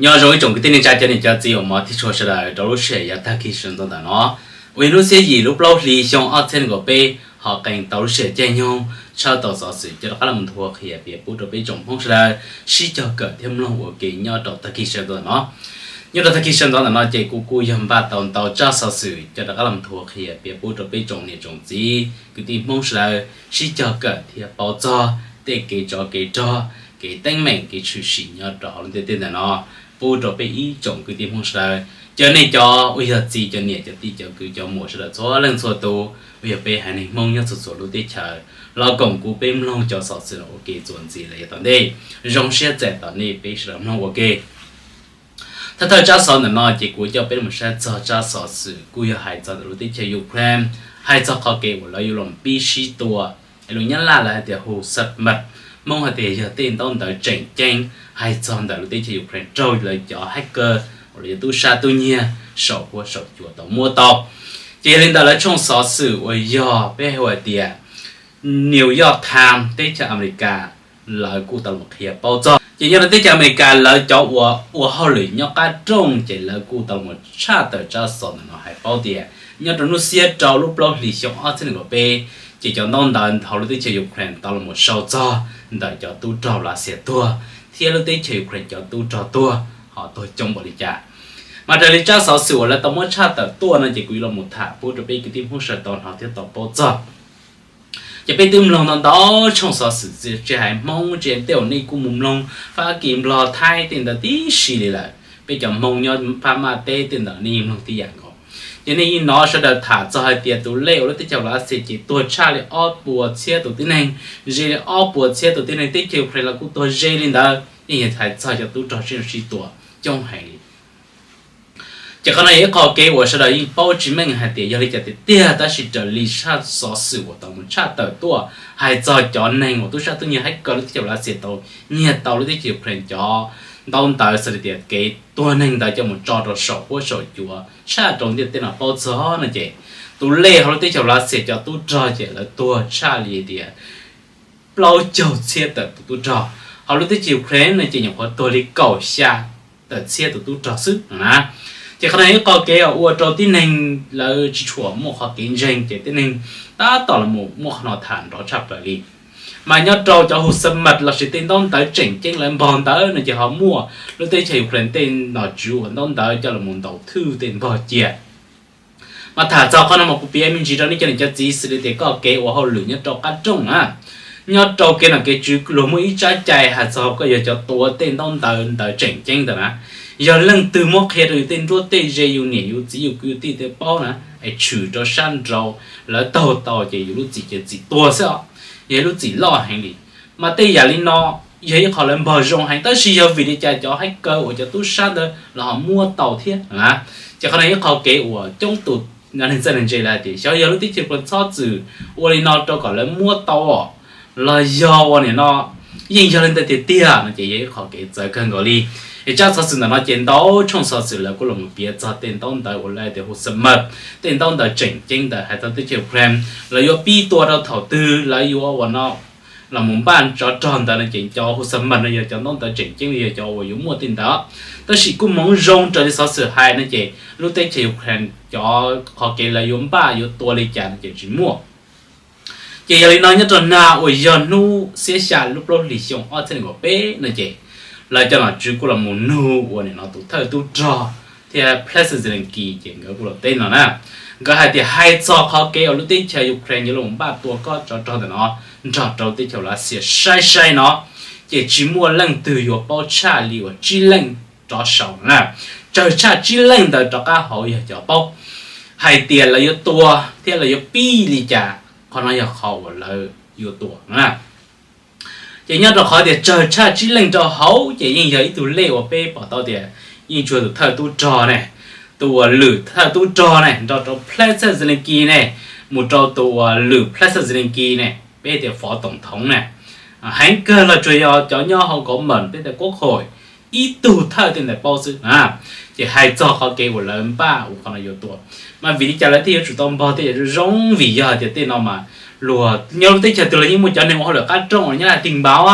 Nyob zoo ib tsoom kwv tij neej tsa cov niam cov txiv uas hmov thiab tshua sawv daws rau lub sij hawm yav tag kis sawv ntxov ntawm no, uas yog hnub xiab yim lub plaub hli xyoo ob txhiab nees nkaum peb, ho qee tau lub sij hawm caij nyoog tshawb tau xov xwm coj rov qab los nthuav qhia piav pub rau peb tsoom Hmoob sawv daws sib cog kawm thiab mloog ua ke nyob rau tag kis sawv ntxov ntawm no. Nyob rau tag kis sawv ntxov ntawm no ces kuv kuj yog npaj tau ntau tsab xov xwm coj rov qab los nthuav qhia piav pub rau peb tsoom niam tsoom txiv kwv tij Hmoob sawv daws sib cog kawm thiab paub txog tej kev tsov kev rog, kev teeb meem kev tshwm sim nyob rau hauv lub ntiaj teb ntawm no pub rau peb ib tsoom kwv tij Hmoob sawv daws. Cov nej cov uas yog txiv cov niam cov tij cov kwv cov muam sawv daws txhua leej txhua tus uas yog peb haiv neeg Hmoob nyob txhua txhua lub teb chaws, los koom kuv peb mloog cov xov xwm no ua ke txuas ntxiv los yog tom ntej. Zoo siab txais tos nej peb sawv daws mloog ua ke. Thawj thawj tsab xov ntawm no ces kuv coj peb los saib txog tsab xov xwm kuj yog hais txog ntawm lub teb chaws Ukraine, hais txog qhov kev uas lawv yuav los pib sib tua, es lus Nyab Laj lawv hais tias hu xab maj, Hmoob hais tias yog tej ntaub ntawv tseem ceeb hais txog ntawm lub teb chaws Ukraine raug lawv cov hacker uas lawv yog tub sab tub nyiag saum huab saum cua tau muab tau. Ces yog li ntawd lawv tshooj xov xwm uas yog peb hu hais tias New York Times teb chaws Amelikas, lawv kuj tau los qhia paub txog. Ces nyob rau teb chaws Amelikas lawv cov uas ua hauj lwm nyob qab rooj ces lawv kuj tau los tshaj tawm tsab xov ntawm no hais paub tias nyob rau hnub xiab rau lub plaub hlis xyoo ob txhiab nees nkaum peb, ces cov ntaub ntawv hauv lub teb chaws Ukraine tau los sau txog ntawm cov tub rog Lav Xias tuag thiab lub teb chaws Ukraine cov tub rog tuag ho tuag coob npaum li cas. Mas raws li tsab xov xwm uas lawv tau muab tshaj tawm tuaj no ces kuv yuav los tham pub rau peb kwv tij Hmoob sawv daws tau hnov thiab tau paub txog. Ces peb twb mloog ntau ntau tshooj xov xwm, tsis hais Hmoob tsis hais tej uas nej kuj mus mloog Fab Kis Nplog Thaib tej ntawd tib si li lawm. Peb cov Hmoob nyob Phab Maj teb tej ntawd nej yeej mloog tib yam nkaus. Ces nej yeej hnov sawv daws tham txog hais tias tus lej uas lub teb chaws Lav Xias ces tuag tshaj li ob puas txhiab tus tib neeg, ze li ob puas txhiab tus tib neeg, teb chaws Ukraine los kuj tuag ze li ntawd, yeej yog hais txog cov tub rog sib sib tua coob heev li. Ces qhov no yog ib qho kev uas sawv daws yeej paub tsis meej hais tias yog li cas tiag tiag, tab sis raws li tsab xov xwm uas tau mus tshaj tawm tuaj hais txog cov neeg uas tub sab tub nyiag hacker lub teb chaws Lav Xias tau nyiag tau lub teb chaws Ukraine cov ntaub ntawv xws li tias kev tuag neeg ntawd coj mus tso rau saum huab saum cua tshaj rau ntiaj teb no paub txog no ces tus lej hauv lub teb chaws Lav Xias cov tub rog ces lawv tuag tshaj li tias plaub caug txhiab tawm tus tub rog. Hauv lub teb chaws Ukraine no ces nyuam qhuav tuag li kaum xya tawm txhiab tus tub rog xwb no na. Ces qhov no ib qho kev uas ua rau tib neeg lawv tsis tshua muaj qhov kev ntseeg, ces tib neeg tab tom los muaj qhov no tham nrov tshaj plaws li. Mas nyob rau cov hu xab maj lossis tej ntaub ntawv tseem ceeb lawv npog ntawd no ces ho muaj lub teb chaws Ukraine tej nom tswv uas ntaub ntawv coj los ntaus thwj tej npog cia. Mas tham txog qhov no mas kuv piav me ntsis rau nej cov niam cov txiv xws li tias koj kev ua hauj lwm nyob rau qab rooj na, nyob rau kev nom kev tswv luag muaj ib tsab cai hais txog koj yog cov tuav tej ntaub ntawv ntawv tseem ceeb ntawd na, yog leej twg muab qhia rau yus tej nruab tej ze, yus niam yus txiv yus kwv yus tij tej paub na, es tshwm rau sab nraud, lawv taug tau ces yus lub txim ces txim tuag xwb os, yog ib lub txim loj heev li. Mas tej yam li no yog ib qho lawv npog zoo heev, tab sis yog vim li cas cov hacker uas cov tub sab ntawd los ho muab tau thiab na? Ces qhov no ib qho kev uas coob tus neeg txawj neeg ntse lawv hais tias xyov yog lub teb chaws Ukraine txhob txwm ua li no rau kom lawv muab tau os, los yog ua nim no yeej yog li ntawd tiag tiag no ces yog ib qho kev txawv kawg nkaus li. Es tsab xov xwm ntawm no ces ntau tshooj xov xwm lawv kuj los mus piav txog tej ntaub ntawv uas lawv tias hu xab maj, tej ntaub ntawv tseem ceeb ntawd hais txog teb chaws Ukraine lawv yuav pib tua rau thaum twg, lawv yuav ua no los mus npaj tsov rog ntawd no ces cov hu xab maj no yog cov ntaub ntawv tseem ceeb li, yog cov uas yuav muaj tej ntawd. Tab sis kuj hmoov zoo raws li xov xwm hais no ces lub teb chaws Ukraine cov qhov kev lawv yuav npaj yuav tua li cas no ces tsis muaj. Ces yog li no nyob rau nag uas yog hnub xiab xya lub plaub hlis xyoo ob txhiab nees nkaum peb no ces lawv cov nom tswv kuj los mus nug ua nim no tus thawj tub rog thiab President Zelensky ces nkawd kuj los teb no na. Nkawd hais tias hais txog qhov kev uas lub teb chaws Ukraine yuav los npaj tua kob tsov rog ntawm no nrog rau teb chaws Lav Xias saib saib no, ces tsis muaj leej twg yuav paub tshaj li uas tsib leej rov saud na. Tsawg tshaj tsib leej ntawd rov qab hauv yog cov paub hais tias lawv yuav tua thiab lawv yuav pib li cas, qhov no yog qhov uas lawv yuav tua na. Ces nyob rau qhov tias tsawg tshaj tsib leej rau hauv ces yeej yog ib tug lej uas peb pom tau tias yeej tsuas tus thawj tub rog ne, tus uas lwm thawj tub rog ne nrog rau President Zelensky ne, mus rau tus uas lwm President Zelensky ne, peb tias Phó Tổng thống ne, heev kawg los tsuas yog cov nyob hauv kov mem peb tias Quốc hội ib tug thawj tej ntawd paub xwb na. Ces hais txog qhov kev uas lawv npaj ua qhov no yuav tua, mas vim li cas lawv thiaj yuav tsum tau npog tej yam zoo zoo, vim yog hais tias tej no mas luag nyob lub teb chaws twg los yeej muaj cov neeg ua hauj lwm qab rooj uas nyob hais tig npav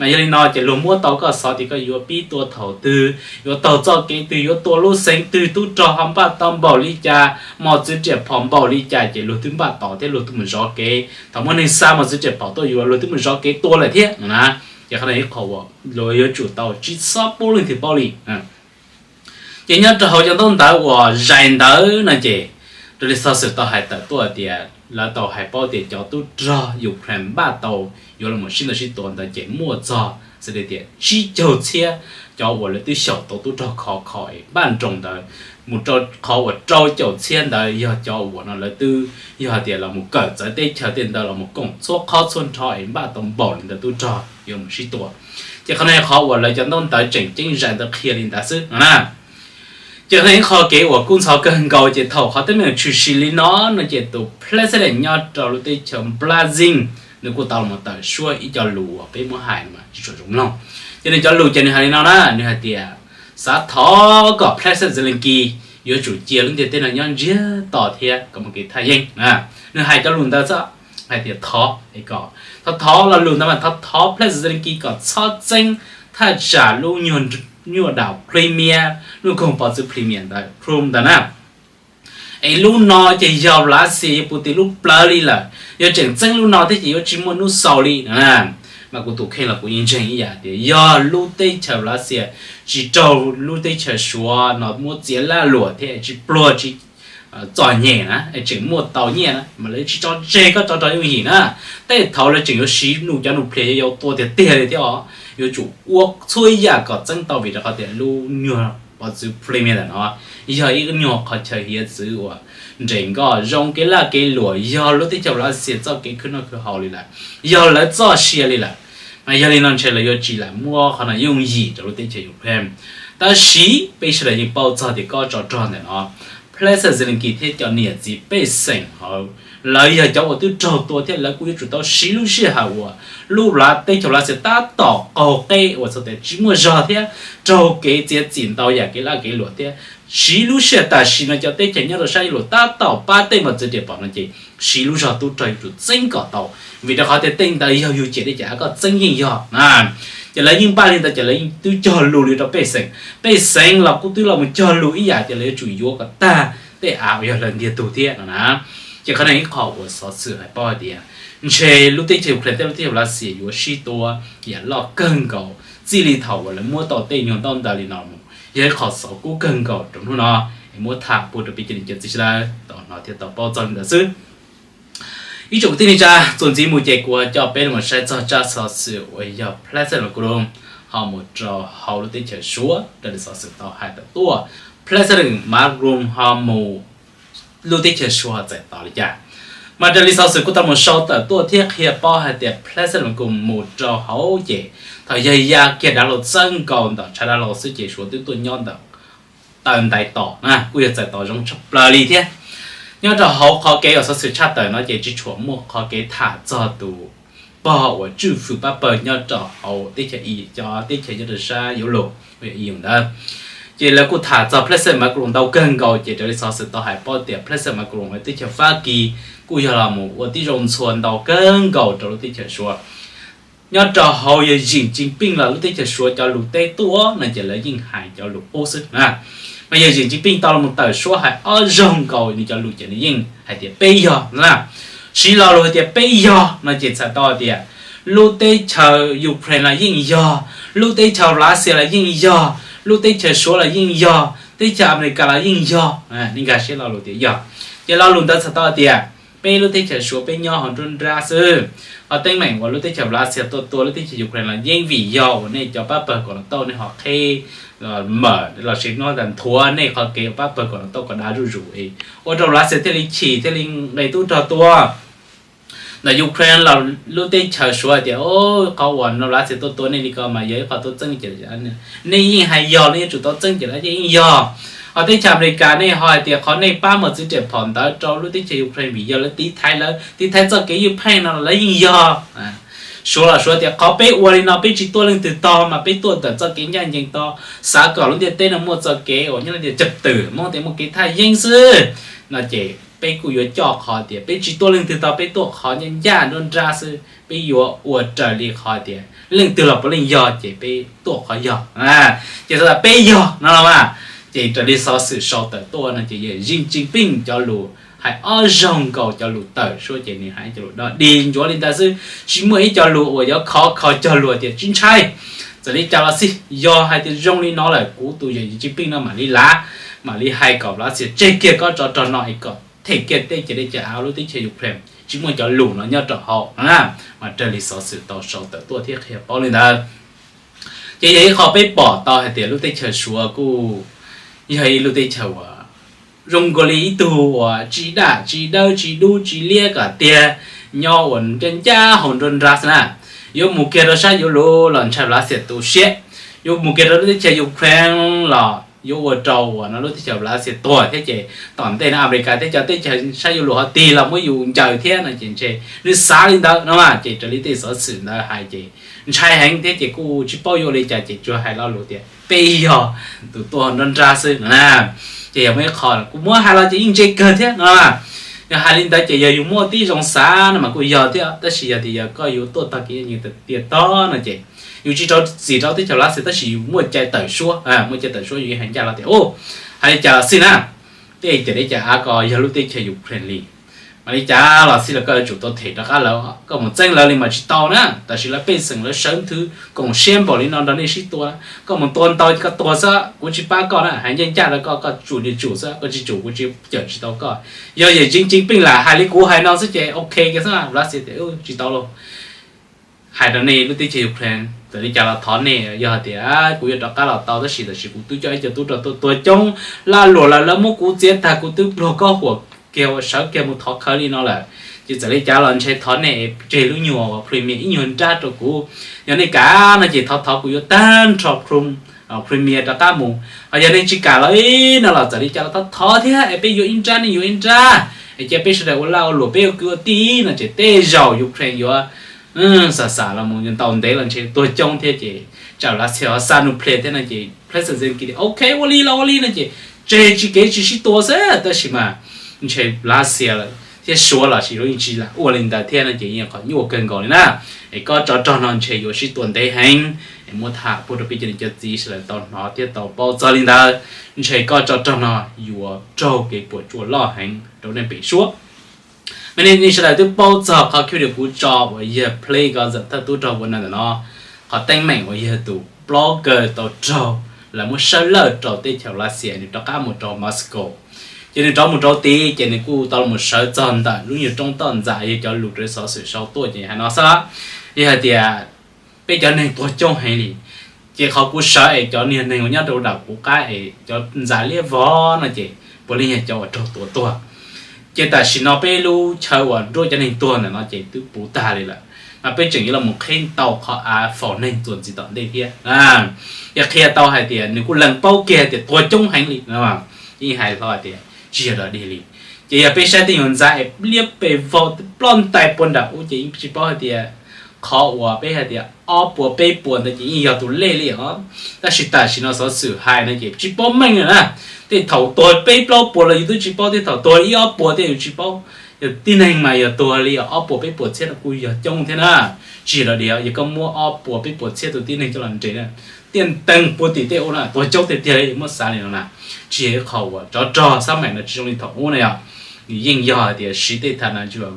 Mas yog li no ces luag muab tau koj xov tias koj yuav pib tua thaum twg, yuav taug txoj kev twg, yuav tua lub xeev twg, tub rog ho npaj tau npaum li cas, mos txwv riam phom npaum li cas, ces luag twb npaj tau thiab luag twb mus zov kev. Thaum muaj neeg xa mos txwv riam phom tuaj yuav, luag twb mus zov kev tua lawm thiab no na. Ces qhov no ib qho uas luag yuav tsum tau tsis txhob pub leej twg paub li. Ces nyob rau hauv cov ntaub ntawv uas zais ntawd no ces raws li xov xwm tau hais tawm tuaj tias lawv tau hais paub tias cov tub rog Ukraine npaj tau yuav los sib ntaus sib tua ntawd ces muaj txog xws li tias tsib caug txhiab cov uas lawv twb xyaum tau tub rog khov kho es npaj nroos ntawd, mus rau qhov uas rau caum txhiab ntawd yog cov uas no lawv twb yog hais tias los mus kawm txawv teb chaws tej ntawd los mus koom txhua qhov txhua nrho es npaj tau npaum li ntawd tub rog yuav mus sib tua. Ces qhov no qhov uas lawv cov ntaub ntawv tseem ceeb zais ntawd qhia li ntawd xwb no na. Ces qhov no ib qho kev uas kub ntxhov kawg nkaus ces thaum qhov teeb meem tshwm sim li no no ces tus president nyob rau lub teb chaws Brazil nws kuj tau los tawm suab ib co lus uas peb muab hais mas tsis tshua zoo mloog. Ces nws cov lus ces nws hais li no na, nws hais tias xav thov kom president Zelensky yuav tsum cia lub ntiaj teb no nyob ntsiag to thiab kom muaj kev thaj yeeb. Nws hais cov lus ntawd xwb, hais tias thov kom, thov thov lo lus ntawd mas thov thov president Zelensky kom txhob txeeb thaj tsam lub nyuag dam Crimea, lub koog pov txwv Crimea ntawd, Crimea ntawd na. Es lub no ces yog Lav Xias yog Putin lub plawv li lawm, yog tseem txeeb lub no thiab ces yuav tsis muaj hnub xaus li no na. Mas kuv tus kheej los kuv yeej ntseeg ib yam tias yog lub teb chaws Lav Xias tsis raug lub teb chaws Suav no muab txiav laj luam thiab tsis pluag tsis txom nyem na, tseem muaj tau nyiaj na mas lawv tsis tso tseg koj tso rau yooj yim na. Tej thaum lawv tseem yuav siv nws cov nuclear yau yau tua tiag tiag li thiab os. Yuav tsum ua txhua yam kom txeeb tau vim rau qhov tias lub nyuag pov txwv Crimea ntawm no yog ib nyuag qhov chaw hiav txwv uas nres nkoj zoo kev laj kev luam, yog lub teb chaws Lav Xias txoj kev khwv noj khwv haus li lawm, yog lawv txoj sia li lawm. Mas yog li no ntshe lawv yuav tsis lam muab qhov no yooj yim rau lub teb chaws Ukraine. Tab sis peb sawv daws yeej paub txog tias kob tsov rog ntawm no, president Zelensky thiab cov niam txiv pej xeem hauv, lawv yog cov uas twb raug tua thiab lawv kuj yuav tsum tau siv lub sij hawm uas lub teb chaws Lav Xias tab tom qaug qeb uas txog tias tsis muaj zog thiab raug kev txiav txim ntau yam kev laj kev luam thiab siv lub sij hawm tam sim no cov teb chaws nyob rau sab Europe tab tom pab tej mos txwv riam phom no ces siv lub zog tub rog yuav tsum txeeb kom tau, vim rau qhov tias tej ntawd yog yus ciam teb ces koj txeeb yeej yog na. Ces lawv yeej npaj li ntawd ces lawv yeej twb cog lus li rau pej xeem, pej xeem los kuj twb los mus cog lus ib yam tias lawv yuav tsum yuav kom tag tej av uas yog lawv ntiag tug thiab no na. Ces qhov no ib qho uas xov xwm hais paub hais tias ntshe lub teb chaws Ukraine thiab lub teb chaws Lav Xias yuav sib tua yam loj kawg nkaus txij li thaum uas lawv muab tau tej nyuag ntaub ntawv li no mus, yog ib qho xov kub kawg nkaus rau hnub no es muab tham pub rau peb cov niam cov txiv sawv daws tau hnov thiab tau paub txog li ntawd xwb. Ib tsoom kwv tij neej tsa, txuas ntxiv mus ces kuv coj peb los saib txog tsab xov xwm uas yog president Macron ho mus rau hauv lub teb chaws Suav raws li xov xwm tau hais tawm tuaj. President Macron ho mus lub teb chaws Suav ho txais tos li cas? Mas raws li xov xwm kuj tau mus sau tawm tuaj thiab qhia paub hais tias president Macron mus rau hauv ces thaum yog ya kiag dav hlau txawb nkaus ntawm tshav dav hlau xwb ces Suav twb tuaj nyob ntawm taw ntais tos na, kuj yog txais tos zoo tshaj plaws li thiab. Nyob rau hauv qhov kev uas xov xwm tshaj tawm no ces tsis tshua muaj qhov kev tham txog tus pog uas tswj fwm pab pawg nyob rau hauv teb chaws, cov teb chaws nyob rau sab Europe, uas yog E U ntawd. Ces lawv kuj tham txog president Macron ntau kawg nkaus ces raws li xov xwm tau hais paub tias president Macron uas teb chaws Fab Kis kuj yog los mus ua tib zoo ntxhua ntau kawg nkaus rau lub teb chaws Suav. Nyob rau hauv yawg Xi Jinping los lub teb chaws Suav cov lus teb tuaj no ces lawv yeej hais cov lus qub xwb na. Mas yawg Xi Jinping tau los tawm suab hais ob zaug nkaus nws cov lus ces nws yeej hais tias peb yog na. Siv lo lus hais tias peb yog no ces txhais tau hais tias lub teb chaws Ukraine los yeej yog, lub teb chaws Russia los yeej yog, lub teb chaws Suav los yeej yog, teb chaws America los yeej yog. Nej nkag siab lo lus tias yog. Ces lo lus ntawd txhais tau hais tias peb lub teb chaws Suav peb nyob hauv nruab nrab xwb. Ho teeb meem uas lub teb chaws Russia tuaj tua lub teb chaws Ukraine los yeej vim yog uas nej cov pab pawg kom los tau nej ho qheb mawm los sis no tas nthuav nej qhov kev uas pab pawg kom los tau kom dav zuj zus, ua rau Russia thiaj li chim thiaj li nqis tub rog tua. Ntawm Ukraine los lub teb chaws Suav hais tias qhov uas no Russia tuaj tua nej li ko mas yog ib qho tuaj txeeb ces nej yeej hais yog, nej yuav tsum tau txeeb ces lawv yeej yog. Ho teb chaws America nej ho hais tias qhov nej pab mos txwv riam phom ntawd rau lub teb chaws Ukraine vim yog lawv tiv thaiv, lawv tiv thaiv txoj kev ywj pheej no lawv yeej yog. Suav los Suav tias qhov peb ua li no peb tsis tuaj leej twg tog mas peb tuaj ntawm txoj kev ncaj ncees tog, xav kom lub ntiaj teb no muaj txoj kev uas nyob lub ntiaj teb cawm twm, muaj tias muaj kev thaj yeeb xwb. No ces peb kuj yuav coj qhov tias peb tsis tuaj leej twg tog, peb tuaj qhov ncaj ncaj nruab nrab xwb, peb yuav ua raws li qhov tias Peb leej twg los puav leej yog ces peb tuaj qhov yog. Ces txawm peb yog no los mas, ces raws li xov xwm sau tawm tuaj no ces yog Xi Jinping cov lus hais ob zaug nkaus cov lus tawm suab ces nws hais cov lus dog dig ntsuav li ntawd xwb, tsis muaj ib co lus uas yuav khov kho cog lus tias tsis ntshai. Txawm li cas los xij, yog hais tias zoo li no lawm kuv tus yawm Xi Jinping no mam li lav, mam li hais kom Lav Xias tseg kiag kob tsov rog no es kom them kiag teb chaws dej chaws av lub teb chaws Ukraine tsis muaj cov lus no nyob rau hauv no na. Mas raws li xov xwm tau sau tawm tuaj thiab qhia paub li ntawd. Ces yog ib qho peb pom tau hais tias lub teb chaws Suav kuj yog ib lub teb chaws uas zoo nkaus li ib tug uas tsis daj tsis dawb tsis dub tsis liab kom tiag, nyob uas ncaj ncaj hauv nruab nrab xwb na. Yuav mus kiag rau sab yuav luv los ntshai Lav Xias tu siab, yuav mus kiag rau lub teb chaws Ukraine los yuav ua rau uas no lub teb chaws Lav Xias tuag thiab ces tom ntej no Amelikas thiab cov teb chaws sab yuav luv ho tig los muab yus ncaws thiab no ces ntshe nws xav li ntawd no mas. Ces raws li tej xov xwm ntawd hais ces ntshai heev thiab ces kuj tsis paub yuav ua li cas ces tsuas hais lo lus tias peb yog tus tuaj nruab nrab xwb no na. Ces yog muaj ib qho kuv muab hais los ces yeej ntse kawg thiab no. Yog hais li ntawd ces yog yus muaj tib zoo xav no mas kuj yog thiab, tab sis yog tias yog koj yuav tuaj tag kev nyias tiag tog no ces yus tsis rau txim rau teb chaws Lav Xias tab sis yus muaj cai tawm suab, muaj cai tawm suab yus hais ncaj los tias u, hais li cas los xij na, tej cav dej cav av ko yog lub teb chaws Ukraine li. Mas li cas los xij los koj yuav tsum tau them rov qab lawv, koj mus txeeb lawv li mas tsis tau na. Tam sim lawv pej xeem lawv sawv nthwv koom siab npaum li no nrog nej sib tua, koj mus tua ntau ces koj tuag xwb, kuv tsis pab koj na. Hais ncaj ncaj rau koj, koj tsum li tsum xwb, koj tsis tsum kuv tsis cawm tsis tau koj. Yog yawm Xi Jinping lam hais li kuv hais no xwb ces ok kiag xwb, Lav Xias tias tsis tau lauj. Hais rau nej lub teb chaws Ukraine, txawm li cas los thov nej, yog tias kuv yuav rov qab los tau tab sis tam sim kuv twb coj ib co tub rau tuaj tua coob, laj luam lawm lawv muab kuv txiav tag, kuv twb pluag koj huam kiag uas sawv kiag mus thov khawv li no lawm. Ces txawm li cas los ntshe thov nej tseg lub nyuag uas premier ib nyuag nrab rau kuv. Yog nej kam no ces thov thov kuv yuav tag nrho premier rov qab mus. Ho yog nej tsis kam los no los txawm li cas los thov thov thiab es peb yuav ib nrab nej yuav ib nrab, es cia peb sawv daws ua laj ua luam peb ua kwv ua tij no ces tej zaum Ukraine yuav xam xam los mus ntau ntev los ntshe tuag coob thiab ces tsam Lav Xias ho xa nuclear thiab no ces President Zelensky tias ok ua li los ua li no ces tseg tsis kev tsis sib tua xwb. Tab sis mas ntshe Lav Xias thiab Suav los sis yeej tsis lam ua li ntawd thiab no ces yeej qhov nyuaj kawg nkaus li na. Es kob tsov rog no ntshe yuav sib tua ntev heev, es muab tham pub rau peb cov niam cov txiv sawv daws tau hnov thiab tau paub txog li ntawd. Ntshe kob tsov rog no yuav raug kev puas tsuaj loj heev rau nej pem suab. Mas nej sawv daws twb paub txog qhov video kuv tso uas yawg Play Gaza thawj tub rog ua na ntawm no, qhov teeb meem uas yawg tus blogger tau raug lawv muab sawb lawj rau teb chaws Lav Xias nws rov qab mus rau Moscow. Ces nws rov mus rau tid ces nws kuj tau los sawv txog ntawm lub nyuag roob toj ntxas yog cov lus raws xov xwm sau tuaj ces hais no xwb, yog hais tias peb cov neeg tuag coob heev li, ces qhov kuv sawv es cov niag neeg uas nyob rau nram kuv qab es cov ntxa liab vog no ces puav leej yog cov uas raug tua tuag. Ces tam sim no peb lub chaw uas nruab cov neeg tuag ntawm no ces twb puv tag li lawm, mas peb tseem yuav los qhib tau qhov av faus neeg txuas ntxiv tom ntej thiab. Yog qhia tau hais tias nws kuj lees paub kiag tias tuag coob heev li no, yeej hais hlo hais tias tsis yog dog dig li. Ces yog peb saib tej nyuag ntxa es liab pes vog ploj ntais puag nram ub ces yeej tsis paub hais tias qhov uas peb hais tias ob puas peb puas ntawd ces yeej yog tus lej li os. Tab sis tam sim no xov xwm hais no ces tsis paub meej na. Tej thaum tuag peb plaub puas los yus twb tsis paub, tej thaum tuag ib ob puas thiab yus tsis paub. Yog tib neeg mas yog tuag li ob puas peb puas txhiab no kuj yog coob thiab na. Tsis yog dog dig, yog koj muab ob puas peb puas txhiab tus tib neeg coj los nres na, tiaj teeg puag tim tej ub na tuag coob tiag tiag li, muab xav li no na. Tsis yog ib qho uas tsov rog xab maim no tsis zoo li thaum ub na yog. Nws yeej yog hais tias siv tej tham nas tsis vam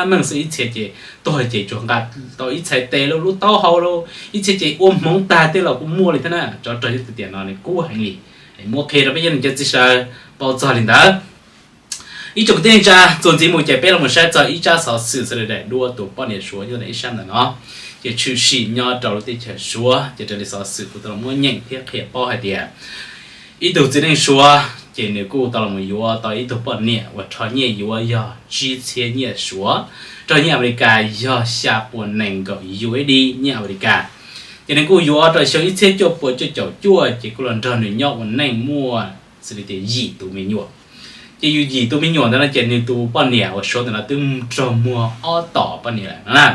meej xwb, ib txhia ces tuag ces tsuas nqa tau ib txhais tes lauj, lub taub hau lauj, ib txhia ces ua hmoov tag tej los kuj muaj li thiab na. Tsov rog yog tus tiam no nws kub heev li. Muab qhia rau peb cov niam cov txiv sawv daws paub txog li ntawd. Ib tsoom kwv tij neej tsa, txuas ntxiv mus ces peb los saib txog ib tsab xov xwm sawv daws daim duab tus poj niam Suav nyob ntawm ib sab ntawm no, ces tshwm sim nyob rau lub teb chaws Suav. Ces raws li xov xwm kuv tau los muab nyeem thiab qhia paub hais tias ib tug txiv neej Suav ces nws kuj tau los yuav tau ib tug poj niam uas rho nyiaj yuav yog tsib txhiab nyiaj Suav, rho nyiaj Amelikas yog xya puas nees nkaum U S D nyiaj Amelikas. Ces nws kuj yuav rau xyoo ib txhiab cuaj puas cuaj caum cuaj ces kuj los nrog nws nyob ua neej muaj xws li tias yim tus me nyuam. Ces yus yim tus me nyuam ntawd no ces nws tus poj niam uas Suav ntawm no twb raug muag ob tom poj niam lawm no na.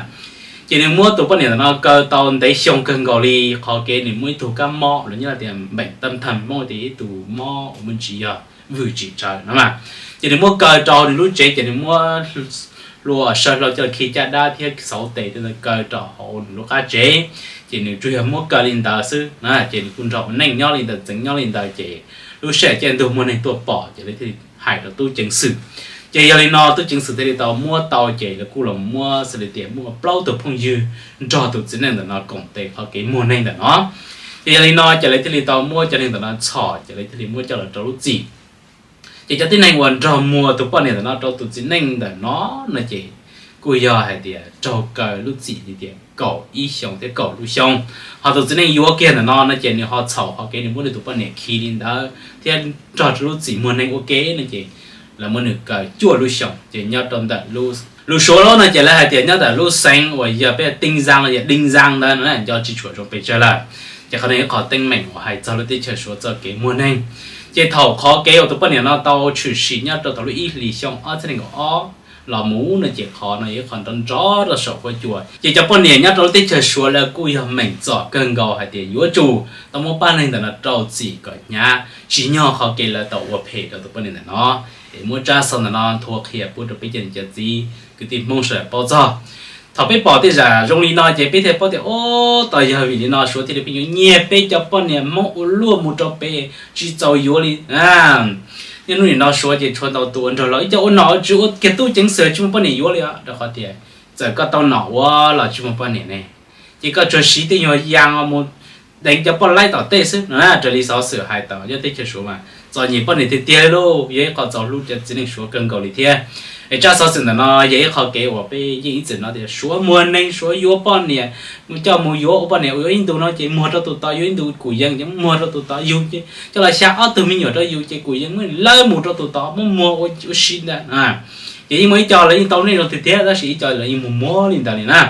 Ces nws muab tus poj niam ntawm no kaw tau ntev xyoo kawg nkaus li, qhov kev nws muaj ib tug kab mob los nyob tias npeem tam tham Hmoob tias ib tug mob uas muaj ntsis yog vwm tsim tsawv no mas. Ces nws muab kaw rau nws lub tsev ces nws muab hlua saw hlau coj khi caj dab thiab xauv tes tej ntawd kaw rau hauv nws lub qab tsev. ces nws tsuas yog muab kaw li ntawd xwb na, ces nws kuj nrog ua neej nyob li ntawd, txeev nyob li ntawd, ces lub sij hawm caij ntuj muaj neeg tuaj pom, ces lawv thiaj li hais rau tub ceev xwm. Ces yog li no tub ceev xwm thiaj li tau muab tau, ces lawv kuj los muab xws li tias muaj plaub tug phooj ywg nrog tus txiv neej ntawm no koom tes qhov kev muag neeg ntawm no. Ces yog li no ces lawv thiaj li tau muab cov neeg ntawm no txhom, ces lawv thiaj li muab coj los rau lub txim. Ces cov tib neeg uas nrog muag tus poj niam ntawm no rau tus txiv neej ntawm no no ces kuj yog hais tias raug kaw lub txim li tias kaum ib xyoos thiab kaum lub xyoo. Ho tus txiv neej yuav kiag ntawm no no ces nws ho txhaum qhov kev nws muab nws tus poj niam khi li ntawd thiab nrog rau lub txim muag neeg ua ke no ces lawv muab nws kaw cuaj lub xyoos. Ces nyob rau ntawm lub, lus Suav lub no ces lawv hais tias nyob ntawm lub xeev uas yog peb Tij Nzang los yog Dij Nzang ntawd no nco tsis tshua zoo pes tsawg lawm. Ces qhov no yog qhov teeb meem uas hais txog lub teb chaws Suav txoj kev muag neeg. Ces thaum qhov kev uas tus poj niam no tau tshwm sim nyob rau thaum lub ib hlis xyoo ob txhiab nees nkaum ob los mus no ces qhov no yog ib qho nrov nrov rau saum huab cua. Ces cov poj niam nyob rau lub teb chaws Suav lawv kuj yog meem txom kawg nkaus hais tias yuav tsum tau muab pab neeg ntawm no rau txim kom hnyav tsis nyog qhov kev lawv tau ua phem rau tus poj niam ntawm no. Es muab tsab xov ntawm no nthuav qhia pub rau peb cov niam cov txiv kwv tij Hmoob sawv daws paub txog. Thaum peb pom tej zam zoo li no ces peb thiaj paub tias, o, tos yog vim li no Suav thiaj li pheej yuav nyiag peb cov poj niam Hmoob ua luaj mus rau pem tsis txaus yuav li. Niaj hnub nim no Suav ces tshuav ntau tus ua nraug laus ib co ua nom ua tswv ua kiag tub ceev xwm tsis muaj poj niam yuav li os, rau qhov tias txawm koj tau nom ua los tsis muaj poj niam ne, ces koj tsuas siv tej nyuag yas mus deev cov poj laib tom tej xwb no na. Raws li xov xwm hais tau nyob teb chaws Suav mas txom nyem poj niam tiag tiag lauj, yog ib qho txaus hlub cov txiv neej Suav kawg nkaus li thiab. Es tsab xov xwm ntawm no yog ib qho kev uas peb yeej ib txwm no tias Suav muag neeg, Suav yuav poj niam, mus coj mus yuav ua poj niam, yuav ib ntus no ces muag rau tus tod, yuav ib ntus kuj yeej ces muag rau tus tod, yug ces coj los xya ob tug me nyuam rau yus ces kuj yeej muab lawv mus rau tus tod muab muag ua si ntawd. Ces yeej muaj ib co lawv yeej tau neej zoo tiag tiag tab sis ib co lawv yeej muag muag li ntawd li na.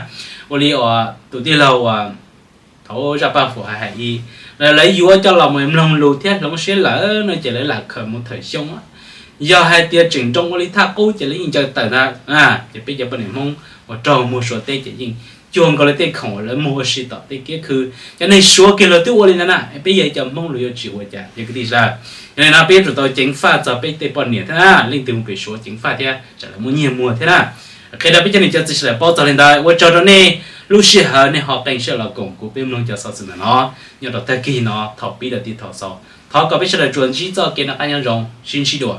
Ua li uas tus tij laug uas thaum Zaj Paj Fum hais hais li, lawv yuav coj los mus mloog lus thiab hloov siab lawm no ces lawv lam khaws mus thawm xyoo. Yog hais tias tseem nroo ua li thaj qub ces lawv yeej ncaws tawm ntag. Ces peb cov poj niam Hmoob uas raug muag Suav teb ces yeej cuag nkaus li tej khoom uas lawv muag ua si tom tej kiab khw. Cov neeg Suav kiag luag twb ua li ntawd na, peb yog cov Hmoob luag yuav tsis ua cas yog kwv tij sawv daws. Yog li no peb yuav tsum tau ceev faj txog peb tej poj niam thiab na, leej twg mus pem Suav ceev faj thiab tsam lawv muab nyiag muag thiab na. Qhia rau peb cov niam cov txiv sawv daws paub txog li ntawd, ua tsaug rau nej lub sij hawm nej ho qee sij hawm los koom kuv peb mloog cov xov xwm ntawm no nyob rau tag kis no thaum pib rau tib thaum xaus. Thov kom peb sawv daws tsuas ntsib txoj kev noj qab nyob zoo, sib ntsib dua.